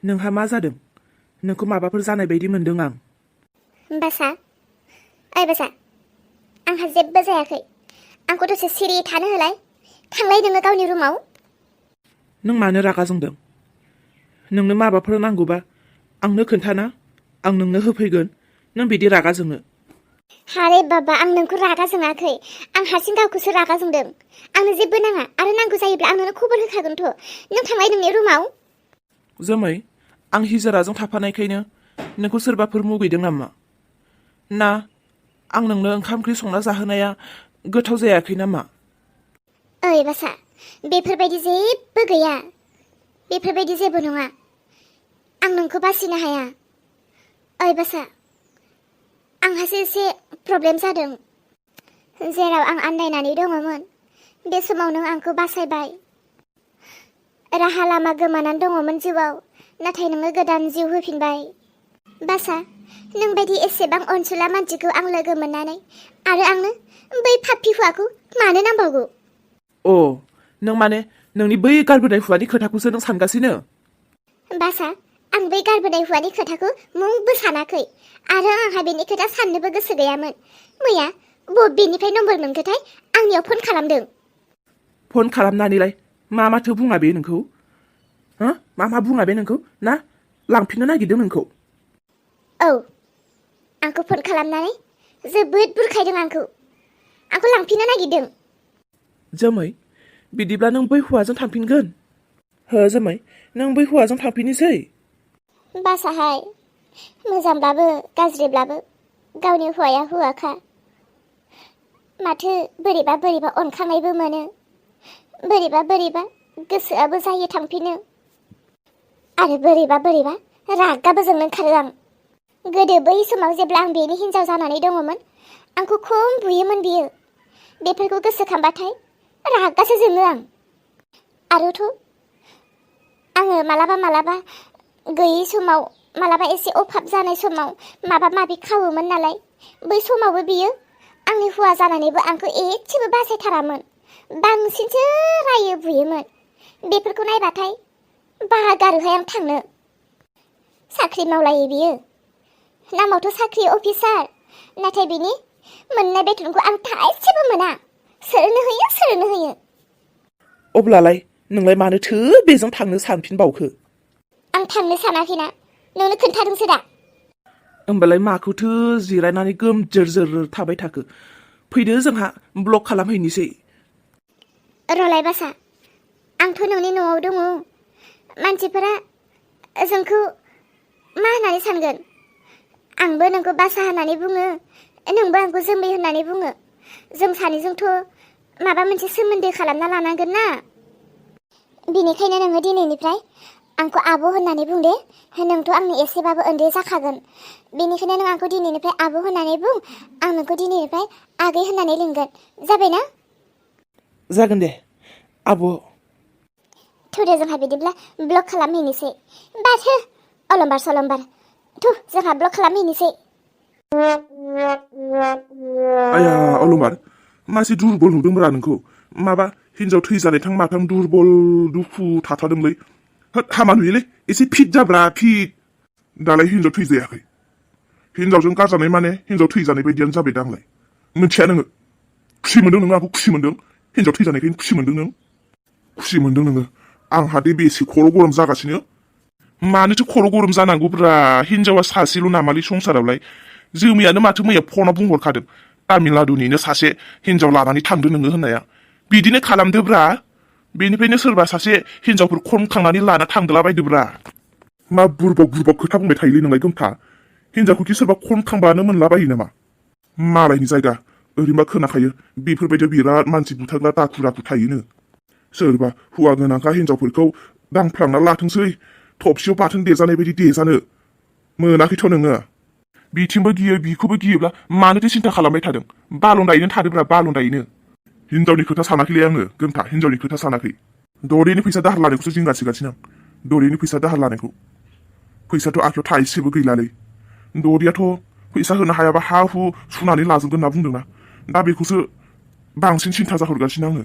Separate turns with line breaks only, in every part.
नोंहा मा जादों? नोंखौ माबाफोर जानाय बायदि मोन्दों आं।
बासा ओइ बासा आंहा जेबो जायाखै। आंखौ दसे सिरि थानो होलाय। थांलाय नोङो गावनि रुमाव।
नों मानो रागा जोंदों? नोंनो माबाफोर नांगौबा आंनो खोन्थाना आं नोंनो होफैगोन। नों बिदि रागा जोङो।
हारे बाबा आं नोंखौ रागा जोङाखै। आं हारसिं गावखौसो रागा जोंदों। आंनो जेबो नाङा आरो नांगौ जायोब्ला आं नोंनो खबर होखागोनथ'। नों थांलाय नोंनि रुमाव।
जोमै, आं हिजोराजों थाफानायखायनो नोंखौ सोरबाफोर मुगैदों नामा? ना आं नोंनो ओंखाम ओंख्रि संना जाहोनाया गोथाव जायाखै नामा?
ओइ बासा बेफोरबायदि जेबो गैया। बेफोरबायदि जेबो नङा। आं नोंखौ बासिनो हाया। ओइ बासा आंहासो एसे प्रब्लेम जादों। जेराव आं आन्दायनानै दङमोन बे समाव नों आंखौ बासायबाय। राहा लामा गोमानानै दङमोन जिउआव, नाथाय नोङो गोदान जिउ होफिनबाय। बासा नों बायदि एसेबां अनसुला मानसिखौ आं लोगो मोननानै आरो आंनो बै फाफि हौवाखौ मानो नांबावगौ?
अ, नों माने नोंनि बै गारबोनाय हुवानि खोथाखौसो नों सानगासिनो?
बासा आं बै गारबोनाय हुवानि खोथाखौ मुंबो सानाखै आरो आंहा बेनि खोथा साननोबो गोसो गैयामोन। मैया बबेनिफ्राय नम्बर मोनखोथाय आंनियाव फन खालामदों।
फन खालामनानैलाय मा माथो बुङा बे नोंखौ? मा बुङा बे नोंखौ? ना लांफिननो नागिरदों नोंखौ?
औ, आंखौ फन खालामनानै जोबोद बुरखायदों। आंखौ लांफिननो नागिरदों।
जोमै, बिदिब्ला नों बै हौवाजों थांफिनगोन? हो जोमै, नों बै हौवाजों थांफिननोसै?
बासाहाय मोजांब्लाबो गाज्रिब्लाबो गावनि हौवाया हौवाखा। माथो बोरैबा बोरैबा अनखांनायबो मोनो। बोरैबा बोरैबा गोसोआबो जायो थांफिनो। आरो बोरैबा बोरैबा रागाबो जोंनो ओंखारो आं। गोदो बै समाव जेब्ला आं बेनि हिन्जाव जानानै दङमोन आंखौ खम बुयोमोन बियो। बेफोरखौ गोसोखांबाथाय रागासो जोङो आं। आरोथ' आङो मालाबा गैयै समाव, मालाबा एसे अभाब जानाय समाव माबा माबि खावोमोन नालाय, बै समावबो बियो आंनि हौवा जानानैबो आंखौ एसेबो बासायथारामोन। बांसिनसो रायो बुयोमोन। बेफोरखौ नायबाथाय बागारोहाय आं थांनो। साख्रि मावलायो बियो। नामावथ' साख्रि अफिसार, नाथाय बिनि मोननाय बेथनखौ आं थाइसेबो मोना। सोरनो होयो।
अब्लालाय नोंलाय मानोथो बेजों थांनो सानफिनबावखो?
आं थांनो सानाखैना, नोंनो खोन्थादोंसो दा।
होमबालाय माखौथो जिरायनानै गोमजोर जोर थाबाय थाखो? फैदो जोंहा ब्लक खालामहैनोसै।
रलाय बासा आंथ' नोंनि न'आव दङ। मानसिफोरा जोंखौ मा होननानै सानगोन? आंबो नोंखौ बासा होननानै बुङो, नोंबो आंखौ जोमै होननानै बुङो। जों सानैजोंथ' माबा मोनसे सोमोन्दो खालामना लानांगोन ना। बिनिखायनो नोङो दिनैनिफ्राय आंखौ आब' होननानै बुं दे। नोंथ' आंनि एसेबाबो उन्दै जाखागोन। बेनिखायनो नों आंखौ दिनैनिफ्राय आब' होननानै बुं, आं नोंखौ दिनैनिफ्राय आगै होननानै लिंगोन। जाबाय ना?
जागोन दे आब'।
थुदो जोंहा बिदिब्ला ब्लक खालामहैनोसै। बाथो अलंबार सलंबार। जोंहा ब्लक खालामहैनोसै।
आया अलंबार, मासे दुरबल नुदोंब्रा नोंखौ। माबा हिनजाव थैजानायथां माथां दुरबल दुखु थाथारदोंलै। हामा नुयोलै, एसे फिट जाब्रा फिट। दालाय हिनजाव थैजायाखै? हिनजावजों गारजानाय माने हिनजाव थैजानाय बायदियानो जाबाय दा आंलाय। मिथिया नोङो? खुसि मोनदों नोङो आंखौ खुसि मोनदों? हिनजाव थैजानायखायनो खुसि मोनदों नों? खुसि मोनदों नोङो? आंहा दे बेसे खर' गरम जागासिनो। मानोथो खर' गरम जानांगौब्रा? हिनजावा सासेल' नामालै संसारावलाय? जोमियानो माथो मैया फनाव बुंहरखादों, तामिलनाडुनिनो सासे हिनजाव लानानै थांदो नोङो होननाया। बिदिनो खालामदोब्रा। बेनिफ्रायनो सोरबा सासे हिनजावफोर खनखांनानै लाना थांदोला बायदोब्रा। मा बुरबक खोथा बुंबाय थायोलै नोंलाय गोमथा? हिनजावखौखि सोरबा खनखांबानो मोनलाबायो नामा? मालायनि जायगा ओरैनोबा खोनाखायो बेफोरबायदियाव बिराद मानसि बुथारग्रा दाखु थायोनो। सोरबा हौवा गोनांखा हिनजावफोरखौ दांफ्लांना लाथोंसै, थबसियाव बाथोन देजानाय बायदि देजानो। मोनाखैथ' नोङो? बिथिंबो गियो बिखौबो गियोब्ला मानोथो सिन्था खालामबाय थादों? बालनदायैनो थादोब्रा, बालनदायैनो। हिनजावनि खोथा सानाखैलै आङो गोमथा, हिनजावनि खोथा सानाखै। दरेनि फैसा दाहार लानायखौसो जिंगासिगासिनो आं। दरेनि फैसा दाहार लानायखौ। फैसाथ' आखायाव थाइसेबो गैलालै। दरियाथ' फैसा होनो हायाबा हा हु सुनानै लाजोबगोन होनना बुंदोंना। दा बेखौसो बांसिन सिन्था जाहरगासिनो आङो।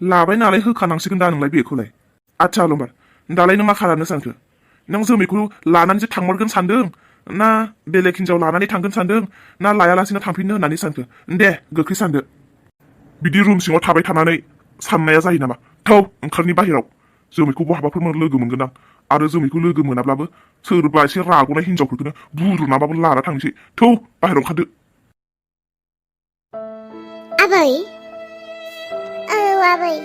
लाबाय नालाय होखानांसिगोन दा नोंलाय बेखौलाय। आदसा अलंबार, दालाय नों मा खालामनो सानखो? नों जोमैखौ लानानैसो थांमारगोन सानदों ना बेलेग हिनजाव लानानै थांगोन सानदों ना लायालासिनो थांफिननो होननानै सानखो? दे गोख्रै सानदो। बिदि रुम सिङाव थाबाय थानानै साननाया जायो नामा? थौ ओंखारनि बाहेराव। जोमैखौ बहाबाफोर लोगो मोनगोन आं। आरो जोमैखौ लोगो मोनाब्लाबो सोरबा एसे राग'नाय हिनजावफोरखौनो बुरुनाबाबो लाना थांसै। थौ बाहेराव ओंखारदो।
आबै औ आबै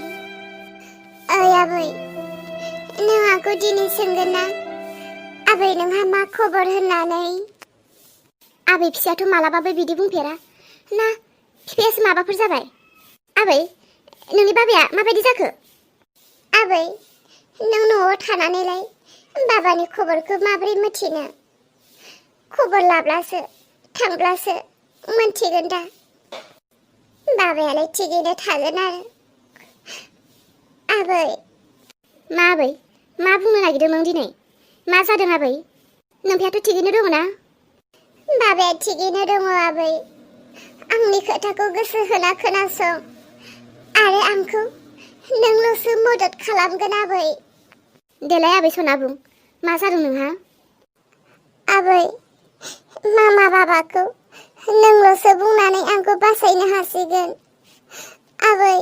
ओइ आबै नों आंखौ दिनै सोंगोन ना आबै नोंहा मा खबर होननानै? आबै फिसायाथ' मालाबाबो बिदि बुंफेरा ना फिफायासो माबाफोर जाबाय? आबै नोंनि बाबाया माबायदि जाखो? आबै नों न'आव थानानैलाय बाबानि खबरखौ माबोरै मिथिनो? खबर लाब्लासो थांब्लासो मोनथिगोन दा। बाबायालाय थिगैनो थागोन आरो। आबै मा आबै मा बुंनो नागिरदों नों दिनै? मा जादों आबै? नोमफायाथ' थिगैनो दङ ना? बाबाया थिगैनो दङ आबै। आंनि खोथाखौ गोसो होना खोनासं आरो आंखौ नोंल'सो मदद खालामगोन आबै। देलाय आबै सना बुं मा जादों नोंहा? आबै मामा बाबाखौ नोंल'सो बुंनानै आंखौ बासायनो हासिगोन। आबै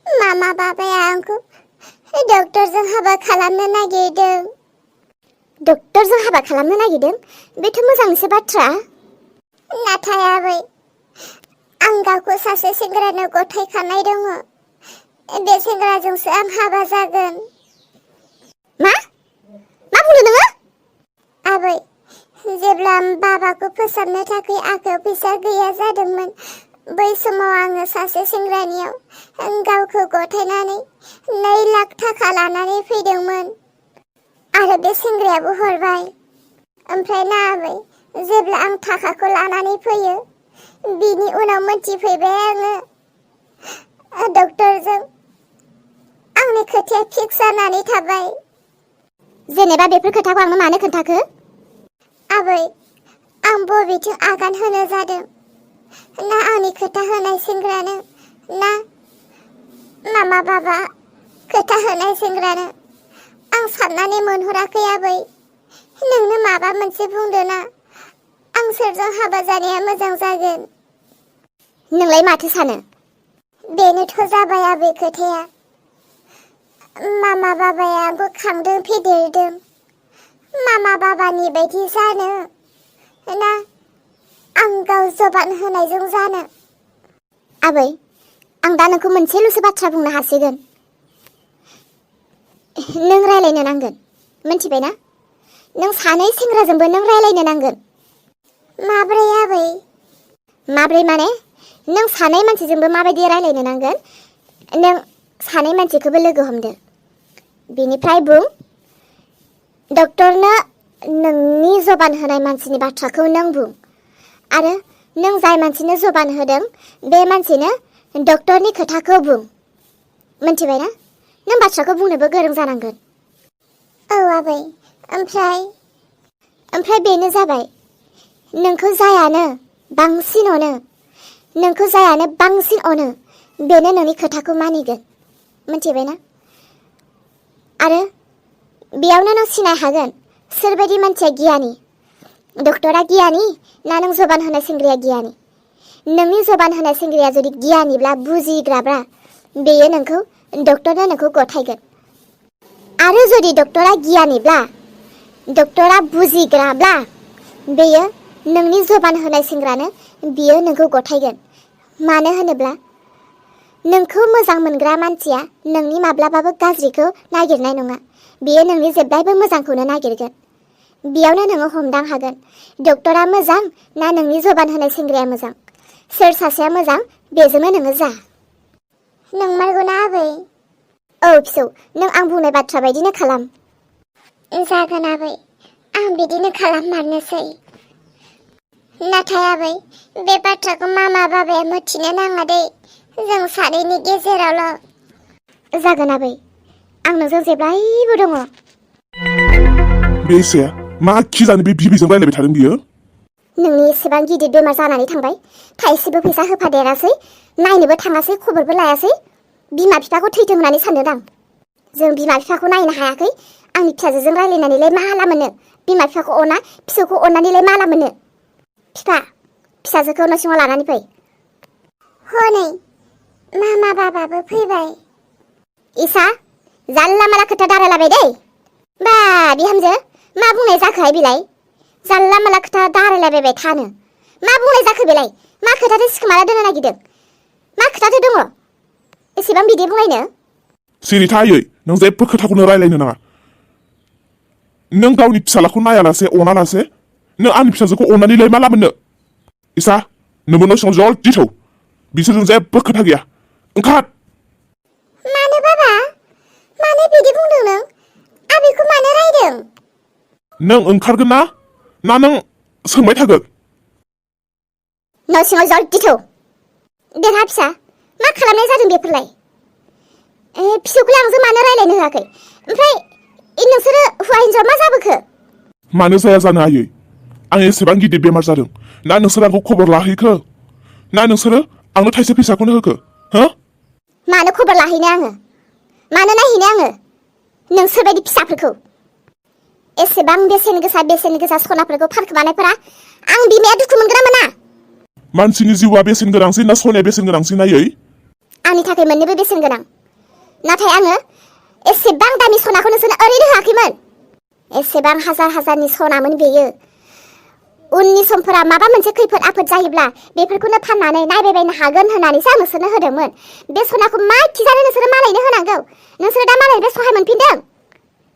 मामा बाबाया आंखौ डक्टरजों हाबा खालामनो नागिरदों। डक्टरजों हाबा खालामनो नागिरदों? बेथ' मोजांसो बाथ्रा। नाथाय आबै आं गावखौ सासे सेंग्रानो गथायखानाय दङ। बे सेंग्राजोंसो आं हाबा जागोन। मा बुंदों नोङो? आबै जेब्ला बाबाखौ फोसाबनो थाखाय आखायाव फैसा गैया जादोंमोन बै समाव आङो सासे सेंग्रानियाव गावखौ गथायनानै 2 लाख थाखा लानानै फैदोंमोन आरो बे सेंग्रायाबो हरबाय। ओमफ्राय ना आबै जेब्ला आं थाखाखौ लानानै फैयो बिनि उनाव मोनथिफैबाय आङो डक्टरजों आंनि खोथाया फिक्स जानानै थाबाय। जेनेबा बेफोर खोथाखौ आंनो मानो खोन्थाखो? आबै आं बबेथिं आगान होनो जादों? ना आंनि खोथा होनाय सेंग्रानो ना मामा बाबा खोथा होनाय सेंग्रानो? आं साननानै मोनहराखै आबै। नोंनो माबा मोनसे बुंदो ना आं सोरजों हाबा जानाया मोजां जागोन? नोंलाय माथो सानो? बेनोथ' जाबाय आबै खोथाया। मामा बाबाया आंखौ खांदों फेदेरदों। मामा बाबानि बायदि जानो ना आं गाव जबान होनायजों जानो? आबै आं दा नोंखौ मोनसेल'सो बाथ्रा बुंनो हासिगोन। नों रायलायनो नांगोन मिन्थिबायना? नों सानै सेंग्राजोंबो नों रायलायनो नांगोन। माब्रै आबै? माब्रै माने नों सानै मानसिजोंबो माबायदि रायलायनो नांगोन नों सानै मानसिखौबो लोगो हमदो। बेनिफ्राय बुं डक्टरनो नोंनि जबान होनाय मानसिनि बाथ्राखौ नों बुं आरो नों जाय मानसिनो जबान होदों बे मानसिनो डक्टरनि खोथाखौ बुं। मिन्थिबायना? नों बाथ्राखौ बुंनोबो गोरों जानांगोन। औ आबै ओमफ्राय बेनो जाबाय नोंखौ जायानो बांसिन अनो बेनो नोंनि खोथाखौ मानिगोन। मिन्थिबायना? आरो बेयावनो नों सिनाय हागोन सोरबायदि मानसिया गियानि। डक्टरा गियानि ना नों जबान होनाय सेंग्राया गियानि? नोंनि जबान होनाय सेंग्राया जुदि गियानिब्ला बुजिग्राब्ला बेयो डक्टरनो नोंखौ गथायगोन। आरो जुदि डक्टरा गियानिब्ला डक्टरा बुजिग्राब्ला बेयो नोंनि जबान होनाय सेंग्रानो बियो नोंखौ गथायगोन। मानो होनोब्ला नोंखौ मोजां मोनग्रा मानसिया नोंनि माब्लाबाबो गाज्रिखौ नागिरनाय नङा। बियो नोंनि जेब्लायबो मोजांखौनो नागिरगोन। बेयावनो नोङो हमदां हागोन डक्टरा मोजां ना नोंनि जबान होनाय सेंग्राया मोजां। सोर सासेया मोजां बेजोंनो नोङो जा। नंमारगौना आबै? औ फिसौ नों आं बुंनाय बाथ्रा बायदिनो खालाम। जागोन आबै आं बिदिनो खालाममारनोसै। नाथाय आबै बे बाथ्राखौ मामा बाबाया मिथिनो नाङा दे। जों सानैनि गेजेरावल'। जागोन आबै आं नोंजों जेब्लायबो दङ।
बे एसेया मा खि जानो बे बिबैजों रायलायबाय थादों बियो?
नोंनि एसेबां गिदिर बेमार जानानै थांबाय थाइसेबो फैसा होफादेरासै नायनोबो थाङासै खबरबो लायासै। बिमा बिफाखौ थैथों होननानै सानदोंदां। जों बिमा बिफाखौ नायनो हायाखै आंनि फिसाजोजों रायलायनानैलाय मा हाला मोनो बिमा बिफाखौ अना फिसौखौ अननानैलाय मा हाला मोनो बिफा फिसाजोखौ न' सिङाव लानानै फै हनै मामा बाबाबो फैबाय इसा जानला माला खोथा दारायलाबाय दै बा बिहामजो मा बुंनाय जाखोहाय बेलाय जानला माला खोथा दारायलाबायबाय थानो मा बुंनाय जाखो बेलाय मा खोथाथो सिखोमाना दोननो नागिरदों मा खोथाथो दङ एसेबां बिदि बुंलायनो
सिरि थायै नों जेबो खोथाखौनो रायलायनो नाङा नों गावनि फिसालाखौ नायालासे अनालासे नों आंनि फिसाजोखौ अननानैलाय मा लाबोनो इसा नोंबो न' सिङाव जल्दि थौ बिसोरजों जेबो खोथा गैया ओंखार
मानो बाबा मानो बिदि बुंदों नों आबैखौ मानो रायदों
नों ओंखारगोन ना नों सोंबाय थागोन
न' सिङाव जल्दि थौ देरहा फिसा मा खालामनाय जादों बेफोरलाय फिसौखौलाय आंजों मानो रायलायनो होआखै ओमफ्राय नोंसोरो हौवा हिन्जाव मा जाबोखो
मानो जाया जानो आयै आं एसेबां गिदिर बेमार जादों ना नोंसोर आंखौ खबर लाहैखो ना नोंसोरो आंनो थाइसे फैसाखौनो होखो हो
मानो खबर लाहैनो आङो मानो नायहैनो आङो नोंसोरबायदि फिसाफोरखौ एसेबां बेसेन गोसा सनाफोरखौ फानखोमानायफोरा आं बिमाया दुखु मोनगोन ना मोना
मानसिनि जिउआ बेसेन गोनांसिन ना सनाया बेसेन गोनांसिन आयै
आंनि थाखाय मोननैबो बेसेन गोनां नाथाय आङो एसेबां दामि सनाखौ नोंसोरनो ओरैनो होआखैमोन एसेबां हाजारनि सनामोन बेयो उननि समफोरा माबा मोनसे खैफोद आफोद जायोब्ला बेफोरखौनो फाननानै नायबायबायनो हागोन होननानैसो आं नोंसोरनो होदोंमोन बे सनाखौ मा खिजानो नोंसोरो मालायनो होनांगौ नोंसोरो दा मालायनिफ्राय सहाय मोनफिनदों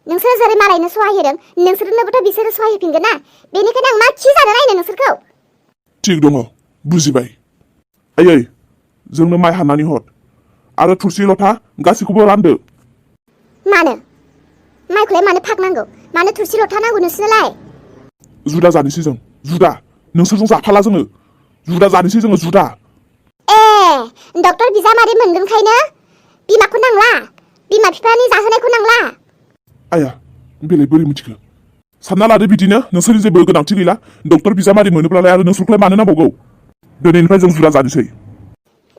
नोंसोरो जेरै मालायनो सहाय होदों नोंसोरनोबोथ' बिसोरो सहाय होफिनगोन ना बेनिखायनो आं मा खिजानो नायनो नोंसोरखौ
थिग दङ बुजिबाय आयै जोंनो माइ हानानै हर आरो थुरसि लथा गासैखौबो रानदो
मानो माइखौलाय मानो फागनांगौ मानो थुरसि लथा नांगौ नोंसोरनोलाय
जुदा जानोसै जों जुदा नोंसोरजों जाफाला जोङो जुदा जानोसै जोङो जुदा
डक्टर बिजामादै मोनगोनखायनो बिमाखौ नांला बिमा बिफानि जाहोनायखौ नांला
आया बेलाय बोरै मिथिखो सानना लादो बिदिनो नोंसोरनि जेबो गोनांथि गैला डक्टर बिजामादै मोनोब्लालाय आरो नोंसोरखौलाय मानो नांबावगौ दिनैनिफ्राय जों जुदा जानोसै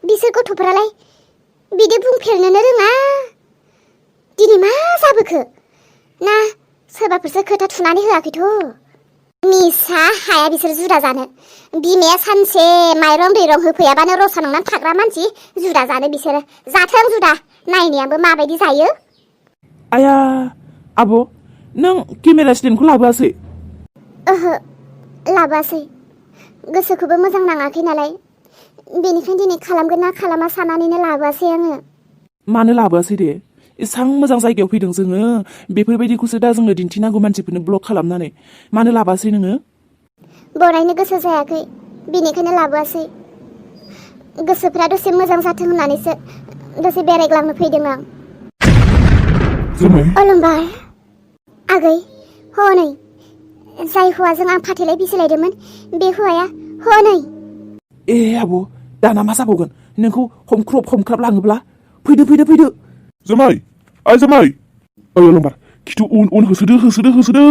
बिसोर गथ'फोरालाय बिदि बुंफेरनोनो रोङा दिनै मा जाबोखो ना सोरबाफोरसो खोथा थुनानै होआखैथ' निसा हाया बिसोर जुदा जानो बिमाया सानसे माइरं दैरं होफैयाबानो रसा नांनानै थाग्रा मानसि जुदा जानो बिसोरो जाथों जुदा नायनायाबो माबायदि जायो
आया आब' नों केमेरा स्टेन्डखौ लाबोआसै
ओहो लाबोआसै गोसोखौबो मोजां नाङाखै नालाय बेनिखायनो दिनै खालामगोन ना खालामा साननानैनो लाबोआसै आङो
मानो लाबोआसै दे एसां मोजां जायगायाव फैदों जोङो बेफोरबायदिखौसो दा जोंनो दिन्थिनांगौ मानसिफोरनो ब्लक खालामनानै मानो लाबोआसै नोङो
बरायनो गोसो जायाखै बेनिखायनो लाबोआसै गोसोफ्रा दसे मोजां जाथों होननानैसो दसे बेरायग्लांनो फैदों आं अलंबार आगै हनै जाय हौवाजों आं फाथैलाय बिसिलायदोंमोन बे हौवाया हनै
ए आब' दाना मा जाबावगोन नोंखौ हमख्राब लाङोब्ला फैदो
जमाय ओइ अलंबार खिथु उन होसोदो